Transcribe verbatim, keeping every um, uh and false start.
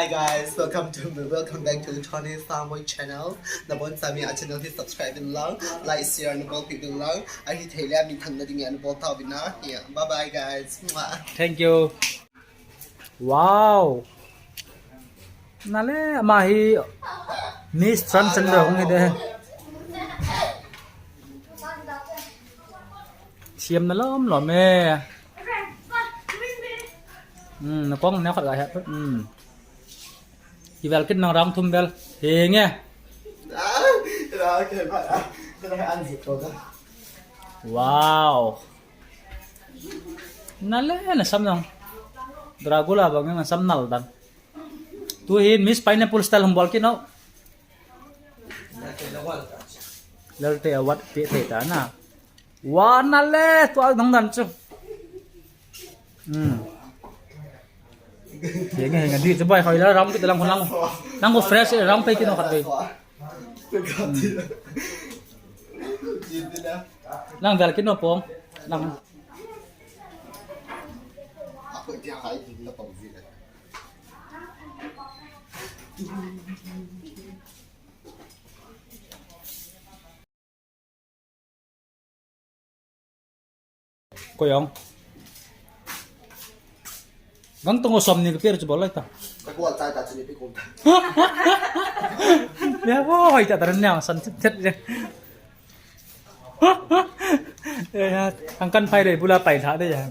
Hi guys, welcome to welcome back to Tony Samoi channel. Nabon sami a channel hi subscribe in lang, like, share, nabol pi in lang. Ahi thei le mi thang na ding ya nabol ta vina. Yeah, bye bye guys. Mwah. Thank you. Wow. Nale, ama hi Miss Transgender hung hi de. Siam na lom lom e. Hmm, na kong na khat ga he. Hmm. Kivel kit nang rang thum bel. He nge. Wow. Nale, na sam nang. Dracula bang na sam nal dan. Tu hin Miss Pineapple style hung bol kit nau. Lalte award pe thei ta na. Wa nale, tua dang dan chu. Hmm. Henge, henge, di chu bai, hoi la, ram kit lang, lang. Lang ko fresh, ram pe kit no khat pe. Hmm. Lang vel kit no pong. Lang. Koi ong. Gang tong som ni ka per chu bol lai ta. Ka bol chai ta chu ni pi kum ta. Ya, hoi ta, ta ran nyang san thet thet le. Eh, ya, ang kan phai le bula pai tha de ya.